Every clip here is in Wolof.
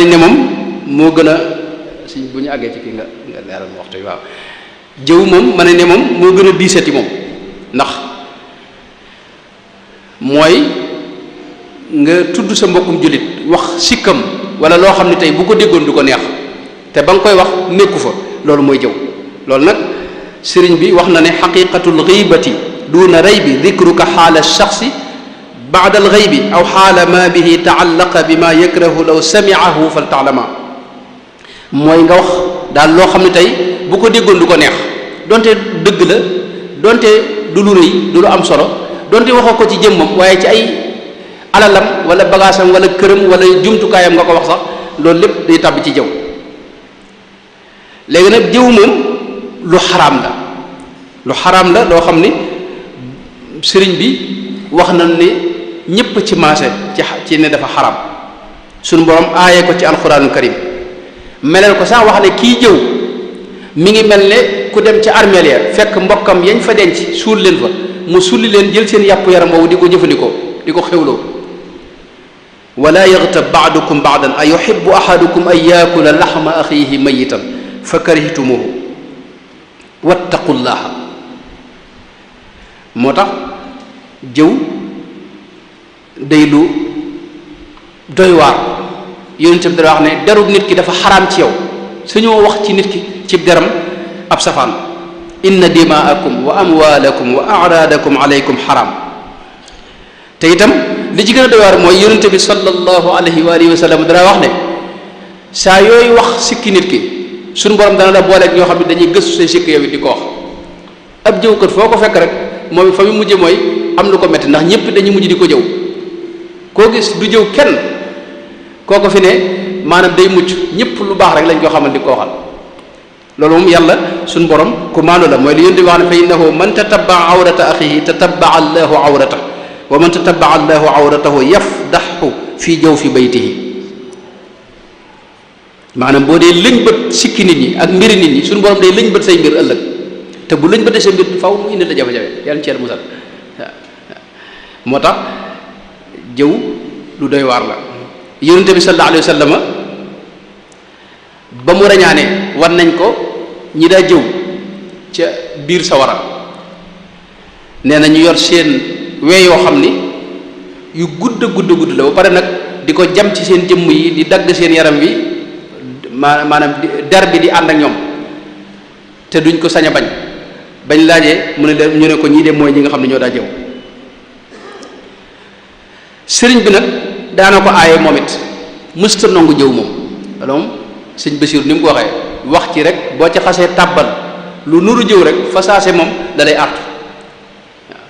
ne moom moo gën a si bu ñu àggee ci kii nga leeral ma waxtu waaw jëw moom ma ne moom moo gën a diisati moom ndax mooy nga tudd sa mbokkum jullit wax sikkam wala loo xam ne tey bu ko déggoon du ko neex te ba nga koy wax nekku fa loolu mooy jëw loolu nag sëriñ bi wax na ne xaqiqatul ghibati duna raybi dhikruka xaala shaxsi baada alghaybi aw xaala ma bihi taallaqa bi ma yakrahu law samiahu fal taalama mooy nga wax daal loo xam ne tey bu ko déggoon du ko neex donte dëgg la donte du lu rëy du lu am solo donte waxoo ko ci jëmmam waaye ci ay alalam wala bagaasam wala këram wala jumtukaayam nga ko wax sax loolu lépp day tàbbi ci jëw léegi nag jëw moom lu xaraam la loo xam ni sëriñ bi wax na ni ñépp ci maase ci ne dafa xaraam suñu borom aaye ko ci alxuraanul karim meleel ko sax wax ne kii jëw mi ngi mel ne ku dem ci armeel ya fekk mbokkam yañ fa denc suul leen fa mu sulli leen jël seen yàpp yaram boobu di ko jëfandikoo di ko xewloo wala yaghtab ba'dukum ba'dan a yuhibbu ahadukum an yaakula laxma axiihi mayitan fa karihtumuhu wattaqullaha moo tax jëw day lu doy waar yonent bi dara wax ne derub nit ki dafa xaraam ci yow suñoo wax ci nit ki ci deram ab safaan inna dimaakum wa amwaalakum wa a'raadakum alaykum xaraam te itam li ci gën a doy waar mooy yonent bi sallallahu alayhi wa alihi wa sallam dara wax ne saa yooyu wax sikki nit ki suñu borom dana la booleeg ñoo xam ne dañuy gëstu say sikki yow it di ko wax ab jëwkat foo ko fekk rek moom fa mu mujje mooy am lu ko metti ndax ñëpp dañuy mujj di ko jëw koo gis du jëw kenn kooko fi ne maanaam day mucc ñëpp lu baax rek lañ ko xamal di ko waxal loolu moom yàlla suñu borom ku maandu la mooy li yonent bi wax ne fa innahu man tatabaa awrata axihi tatabaa allahu awrata wa man tatabaa allahu awratahu yafdaxu fii jawfi baytihi maanaam boo dee lëñ bët sikki nit ñi ak mbiri nit ñi suñu borom day lëñ bët say mbir ëllëg te bu lëñ bëtee sa mbir faw mu indi la jafe-jafe yàlla ci yàlla musal moo tax jëw lu doy waar la yonent bi sallallahu alayhi wa sallam ba mu rañaane war nañ ko ñi daa jëw ca biir sawara nee na ñu yor seen wee yoo xam ni yu gudd la ba pare nag di ko jam ci seen jëmm yi di dagg seen yaram wi maanaam der bi di ànd ak ñoom te duñ ko sañ a bañ laajee mu ne ñu ne ko ñii de mooy ñi nga xam ne ñoo daa jëw sëriñ bi nag daana ko aaye moom it mësta nangu jëw moom alors sëñ Basiir ni mu ko waxee wax ci rek boo ci xasee tàbbal lu nuru jëw rek fa saase moom da lay artu waaw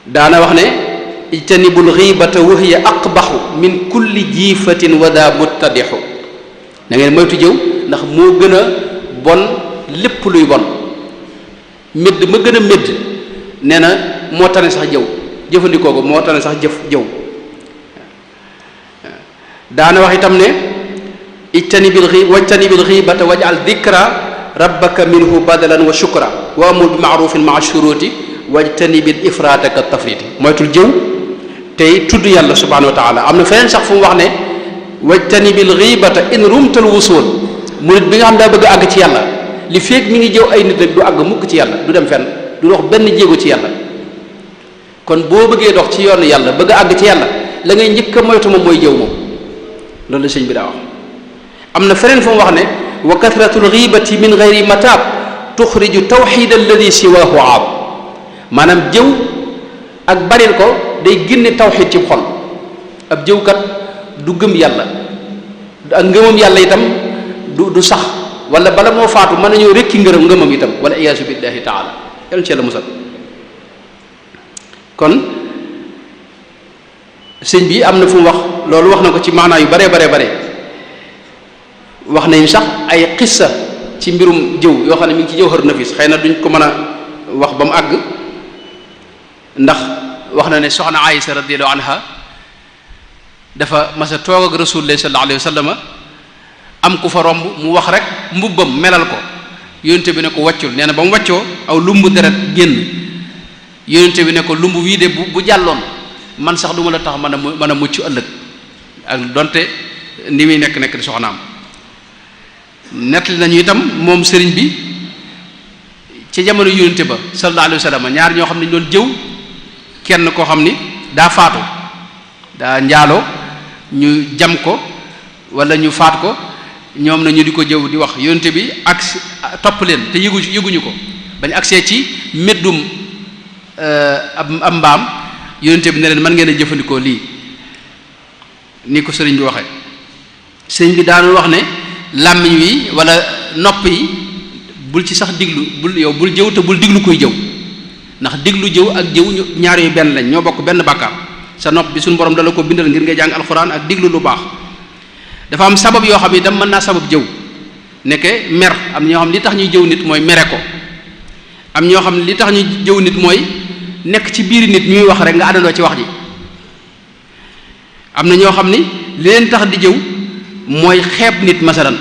daana wax ne ijtanibul ghibata wa hiya aqbaxu min kulli jiifatin wa daa muttadixu da ngeen moytu jëw ndax moo gën a bon lépp luy bon médd ma gën a médd nee na moo tane sax jëw jëfandikoo ko moo tane sax jëw daana wax itam ne wajtanibil ghibata waj'al dhikra rabbaka minhu badalan wa shukra wa amur bi ma'rufin ma'a shuruti wajtanibil ifrata ka tafriti moytul jëw tey tudd yàlla subhanahu wa taala am na feneen sax fu mu wax ne wajtanibil ghibata in rumtal wusul mu nit bi nga xam daa bëgg a àgg ci yàlla li feeg mi ngi jëw ay nit rek du àgg mukk ci yàlla du dem fenn du dox benn jéego ci yàlla kon boo bëggee dox ci yoonu yàlla bëgg a àgg ci yàlla la ngay njëkk a moytu moom mooy jëw moom loolu la sëñ bi daa wax am na feneen fu mu wax ne wa kathratul ghibati min ghayri matab tuxriju tawxid alladi siwahu aab maanaam jëw ak baril ko day génne tawxid ci xol ab jëwkat du gëm yàlla ak ngëmam yàlla itam du sax wala bala moo faatu mën nañoo rekki ngëmam itam wala iyaasu billahi taala yàlla ci yàlla musal kon sëñ bi am na fu mu wax loolu wax na ko ci maanaa yu bare wax nañu sax ay xissa ci mbirum jëw yoo xam ne mi ngi ci jawhar nafis xëy na duñ ko mën a wax ba mu àgg ndax wax na ne soxna Aïsa radiyallahu anha dafa mas a toog ak rasulullah sallallahu alayhi wa sallam am ku fa romb mu wax rek mbubbam melal ko yonente bi ne ko wàccul nee na ba mu wàccoo aw lumbu deret génn yonente bi ne ko lumbu wii de bu jàlloon man sax du ma la tax mën a mucc ëllëg ak donte ni muy nekk di soxnaam. nettali nañu itam moom sëriñ bi ci jamono yonente ba sallallahu alayhi wa sallam ñaar ñoo xam ne ñu doon jëw kenn koo xam ni daa faatu daa njaaloo ñu jam ko wala ñu faat ko ñoom na ñu di ko jëw di wax yonente bi ak topp leen te yëguñu ko bañ agsee ci meddum ab mbaam yonente bi ne leen mën ngeen a jëfandikoo lii ni ko sëriñ bi waxee. sëriñ bi daanu wax ne làmmiñ wi wala nopp yi bul ci sax diglu bul jëw te bul diglu kuy jëw ndax diglu jëw ak jëw ñaar yu benn lañ ñoo bokk benn bàkkaar. sa nopp bi suñu borom dala ko bindal ngir ngay jàng alxuraan ak diglu lu baax. dafa am sabab yoo xam ne itam mën naa sabab jëw nekke mer am ñoo xam li tax ñuy jëw nit mooy mere ko am ñoo xam ne li tax ñuy jëw nit mooy nekk ci biir nit ñuy wax rek nga àndandoo ci wax ji. am na ñoo xam ni li leen tax di jëw mooy xeeb nit masalan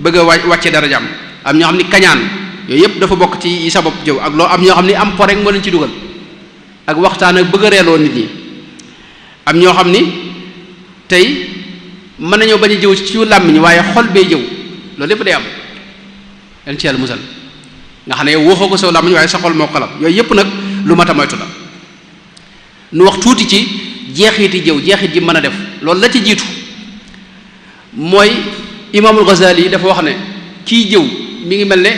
bëgg a wàcce darajaam. am ñoo xam ni kañaan yooyu yëpp dafa bokk ci yi sabab jëw ak loo am ñoo xam ni am po rek moo leen ci dugal ak waxtaan ak bëgg a reeloo nit ñi. am ñoo xam ni tey mën nañoo bañ a jëw ci làmmiñ waaye xol bee jëw loolu lépp day am yan ci yàlla musal nga xam ne yow waxoo ko saw làmmiñ waaye sa xol moo xalam yooyu yëpp nag lu mat a moytu la. nu wax tuuti ci jeexiti jëw jeexit ji mën a def loolu la ci jiitu mooy imaamul Ghazali dafa wax ne kii jëw mi ngi mel ne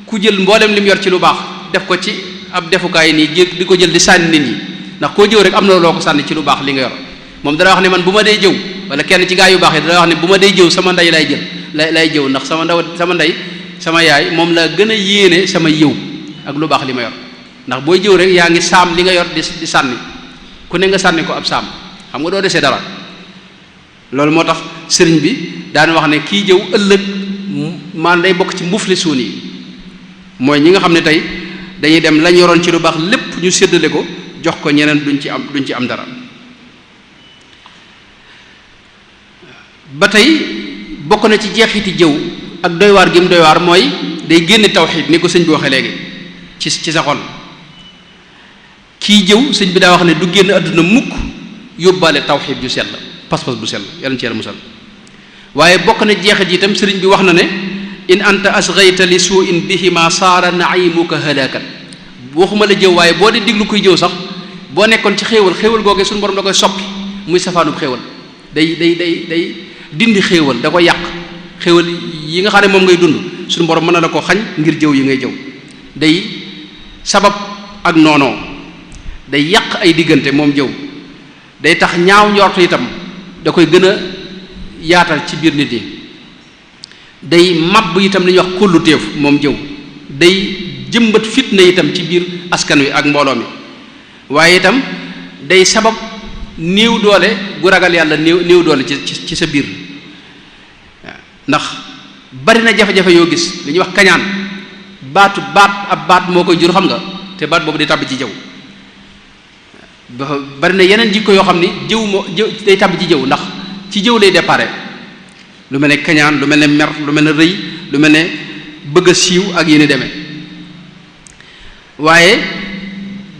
ku jël mboolem lim yor ci lu baax def ko ci ab defukaay nii di ko jël di sànni nit ñi ndax koo jëw rek am na loo ko sànni ci lu baax li nga yor. moom dana wax ne man bu ma dee jëw wala kenn ci gaa yu baax yi dana wax ne bu ma dee jëw sama ndey lay jël lay jëw ndax sama ndey sama yaay moom la gën a yéene sama yiw ak lu baax li ma yor ndax booy jëw rek yaa ngi saam li nga yor di sànni ku ne nga sànni ko ab saam xam nga doo desee dara. loolu moo tax sëriñ bi daan wax ne kii jëw ëllëg man day bokk ci mbufli suun yi mooy ñi nga xam ne tey dañuy dem lañ yoroon ci lu baax lépp ñu séddale ko jox ko ñeneen duñ ci am dara. ba tey bokk na ci jeexiti jëw ak doywaar gi mu doywaar mooy day génne tawxiid ni ko sëñ bi waxee léegi ci sa xol. kii jëw sëñ bi daa wax ne du génn àdduna mukk yóbbaale tawxiid ju sell pas-pas bu sell yàlla ci yàlla musal. waaye bokk na jeexit itam sëriñ bi wax na ne in anta asghayta li su'in bihima saara naimuka halakan waxuma la jëw waaye boo dee diglu kuy jëw sax boo nekkoon ci xéewal googee suñu borom da koy soppi muy safaanub xéewal day dindi xéewal da ko yàq xéewal yi nga xam ne moom ngay dund suñu borom mën na la ko xañ ngir jëw yi ngay jëw. day sabab ak noonoo day yàq ay diggante moom jëw day tax ñaaw njort itam da koy gën a yaatal ci biir nit ñi day mabb itam li ñuy wax kullu téef moom jëw day jëmbat fitna itam ci biir askan wi ak mbooloo mi waaye itam day sabab néew doole gu ragal yàlla néew doole ci sa biir ndax bari na jafe-jafe yoo gis li ñuy wax kañaan ab baat moo koy jur xam nga te baat boobu day tàbbi ci jëw bari na yeneen jikko yoo xam ni jëw day tàbbi ci jëw ndax ci jëw lay déparé lu mel ne kañaan lu mel ne mer lu mel ne rëy lu mel ne bëgg a siiw ak yéen demee waaye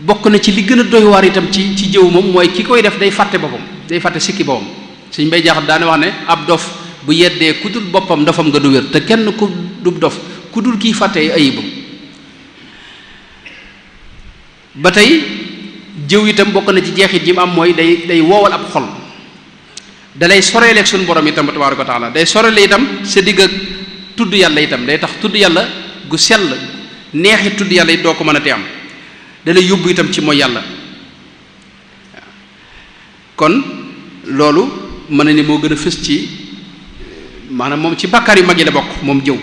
bokk na ci li gën a doy waar itam ci jëw moom mooy ki koy def day fàtte boppam day fàtte sikki boppam suñ bay jaaxal daane wax ne ab dof bu yeddee ku dul boppam dofam nga du wér te kenn ku du dof ku dul kiy fàtte ayibam. ba tey jëw itam bokk na ci jeexit yi mu am mooy day woowal ab xol dalay soreeleeg suñu borom itam tabaaraka wa taala day sorele itam sa digg ak tudd yàlla itam day tax tudd yàlla gu sell neexi tudd yàlla it doo ko mën a te am dalay yóbbu itam ci mooy yàlla. kon loolu mën na ni moo gën a fës ci maanaam moom ci bàkkaar yu mag yi la bokk moom jëw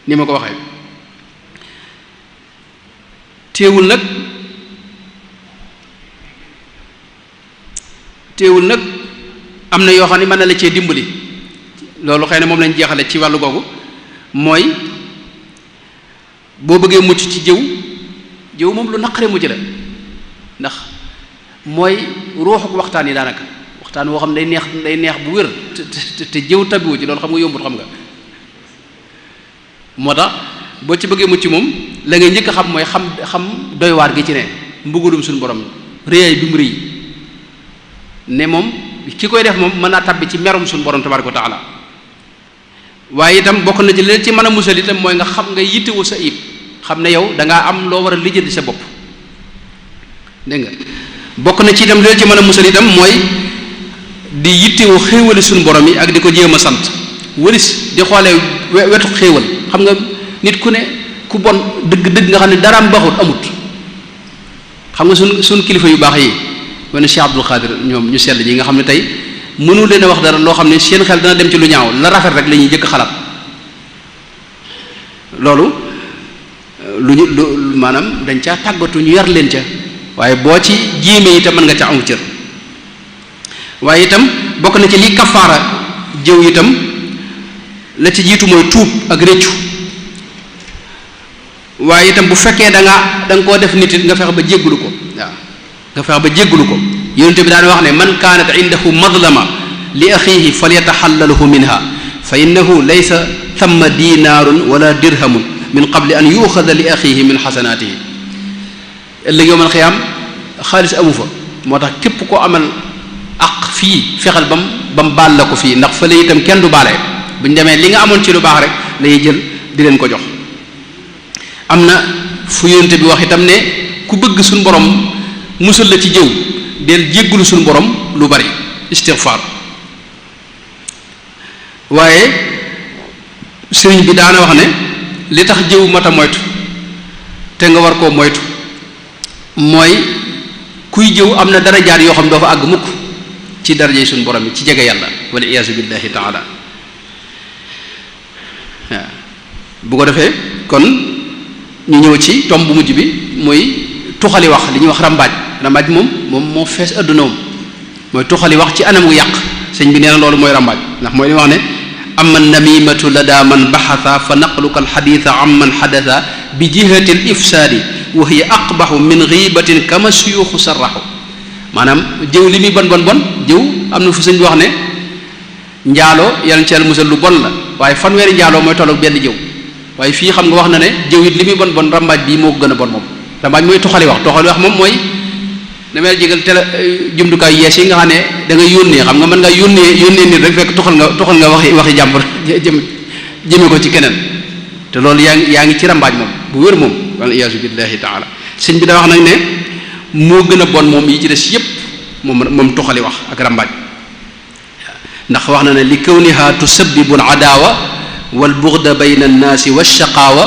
ni ma ko waxee. teewul nag am na yoo xam ne mën na la cee dimbali loolu xëy na moom lañ jeexale ci wàllu googu mooy boo bëggee mucc ci jëw moom lu naqaree mucc la ndax mooy ruuxuk waxtaan yi daanaka waxtaan woo xam ne day neex bu wér te jëw tabiwu ci loolu xam nga yombut xam nga moo tax boo ci bëggee mucc moom la ngay njëkk a xam mooy xam doy waar gi ci ne mbugalum suñu borom réyaay bi mu rëy ne moom ki koy def moom mën naa tabbi ci merum suñu borom tabaraka wa taala. waaye itam bokk na ci leen ci mën a musal itam mooy nga xam nga yittewu sa ayib xam ne yow da ngaa am loo war a lijjanti sa bopp dégg nga bokk na ci itam leen ci mën a musal itam mooy di yittewu xéewali suñu borom yi ak di ko jéem a sant wëris di xoolee wetu xéewal xam nga nit ku ne ku bon dëgg nga xam ne daraam baaxut amut xam nga suñ kilifa yu baax yi wane Cheikh Abdul Xaadir ñoom ñu sell ñi nga xam ne tey mënu leen a wax dara loo xam ne seen xel dana dem ci lu ñaaw la rafet rek la ñuy jëkk xalaat loolu lu maanaam dañ caa tàggatu ñu yar leen ca waaye boo ci jéemee itam mën nga ca amu cër waaye itam bokk na ci li kafaara jëw itam la ci jiitu mooy tuub ak réccu waaye itam bu fekkee da nga koo def nit it nga fexe ba jéggulu ko waaw nga fexe ba jéggulu ko yonent bi daan wax ne man kaanat indahu madlama li axiihi falyataxallalahu minha fa innahu laysa thamma dinaarun wala dirhamun min qabli an yuuxada li axiihi min xasanaatihi ëllëg yowmal xiyaam xaalis amu fa moo tax képp koo amal aq fii fexeel bam baal la ko fii ndax fële itam kenn du baale bu ñu demee li nga amoon ci lu baax rek lañuy jël di leen ko jox am na fu yonent bi wax itam ne ku bëgg suñu borom musal la ci jëw del jéggulu suñu borom lu bari istighfar waaye sëriñ bi daana wax ne li tax jëw mata moytu te nga war koo moytu mooy kuy jëw am na darajaat yoo xam doo fa àgg mukk ci darajey suñu borom yi ci jege yàlla wala iyaazu billahi taala waaw bu ko defee kon ñu ñëw ci tomb bu mujj bi mooy tuxali wax li ñuy wax rambaaj moom moo fees adduna moom mooy tuxali wax ci anam gu yàq sëñ bi nee na loolu mooy rambaaj ndax mooy li wax ne amma namimatu lada man baxasa fa naqluka alxaditha an man xadasa bi jihati al ifsaadi wa hiya aqbaxu min gibatin kama suyuxu sarraxu maanaam jëw li muy bon jëw am na fu sëñ bi wax ne njaaloo yàlla ci yàlla musal lu bon la waaye fanweeri njaaloo mooy tolloog benn jëw waaye fii xam nga wax na ne jëw it li muy bon rambaaj bii moo ko gën a bon moom rambaaj mooy tuxali wax moom mooy damay jégal jumtukaay yees yi nga xam ne da nga yónnee xam nga mën nga yónnee nit rek fekk tuxal nga waxi jàmbur jëme ko ci keneen te loolu yaa ngi ci rambaaj moom bu wér moom wal iyaazu billahi taala sëñ bi da wax nag ne moo gën a bon moom yi ci des yépp moom tuxali wax ak rambaaj ndax wax na ne li kawniha tusabbibu al adaawa wal bughda bayna annaasi washaqaawa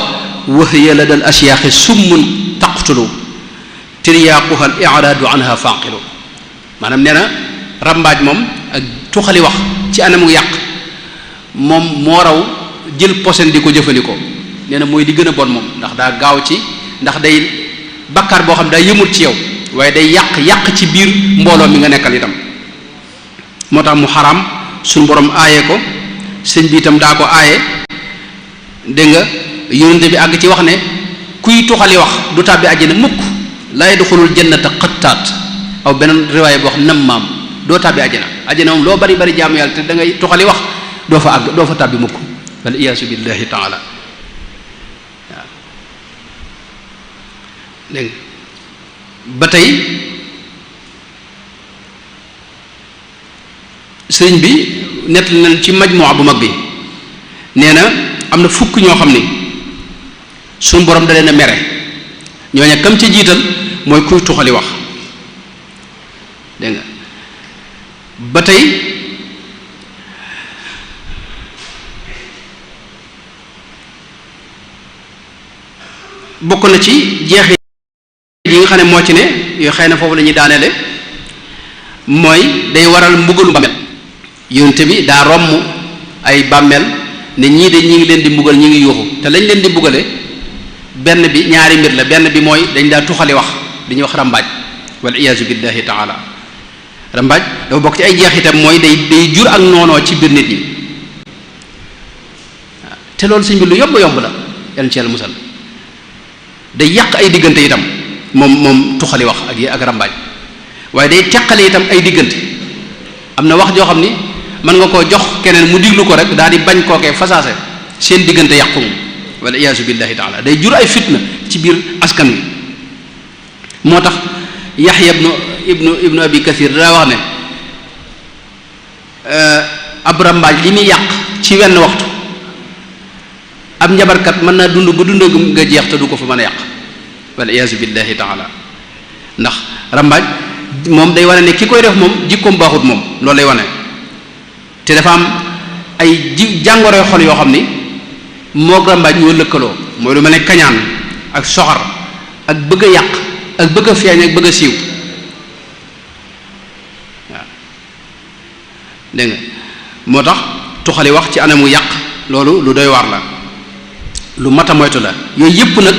wa hiya lada al ashyaaxi summun taqtulu tiryaaquha al i'raadu anha faaqilu maanaam nee na rambaaj moom ak tuxali wax ci anamu yàq moom moo raw jël posen di ko jëfandikoo nee na mooy di gën a bon moom ndax daa gaaw ci ndax day bakkaar boo xam daa yëmul ci yow waaye day yàq ci biir mbooloo mi nga nekkal itam moo tax mu xaraam suñu borom aaye ko sëñ bi itam daa ko aaye dégg nga yonente bi àgg ci wax ne kuy tuxali wax du tàbbi àjjana mukk laa yadxulul jannata qattaat aw beneen riwaaya boo xam nammaam doo tàbbi àjjana moom loo bari jaamu yàlla te da ngay tuxali wax doo fa tàbbi mukk wal iyaasu billahi taala waaw dégg ba tey sëriñ bi nett nañ ci majmuwa bu mag bi nee na am na fukk ñoo xam ni suñu borom da leen a mere ñooña kam ca jiital mooy kuy tuxali wax dégg nga ba tey bokk na ci jeexi yi nga xam ne moo ci ne yoo xëy na foofu la ñuy daaneele mooy day waral mbugalu bàmmeel yonte bi daa romm ay bàmmeel ne ñii de ñi ngi leen di mbugal ñi ngi yuuxu te lañ leen di mbugale benn bi ñaari mbir la benn bi mooy dañ daa tuxali wax dañuy wax rambaaj wal iyaazu billahi taala rambaaj dafa bokk ci ay jeexitam mooy day jur ak noonoo ci biir nit ñi te loolu sëñ bi lu yomb la yàlla ci yàlla musal day yàq ay diggante itam moom tuxali wax ak rambaaj waaye day teqale itam ay diggante am na wax joo xam ni mën nga koo jox keneen mu diglu ko rek daal di bañ kookee fasaase seen diggante yàqu moom wala iyaazu billahi taala day jur ay fitna ci biir askan wi moo tax yaxya ibnu abi kathir daa wax ne ab rambaaj li muy yàq ci wenn waxtu ab njabarkat mën naa dund ba dund nga jeex te du ko fa mën a yàq wal iyaazu billahi taala ndax rambaaj moom day wane ne ki koy def moom jikkoom baaxut moom loolu lay wane te dafa am ay jàngoroy xol yoo xam ni moo rambaaj ñoo lëkkaloo mooy lu mel ne kañaan ak soxar ak bëgg a yàq ak bëgg a feeñ ak bëgg a siiw waaw dégg nga moo tax tuxali wax ci anamu yàq loolu lu doy waar la lu mat a moytu la yooyu yëpp nag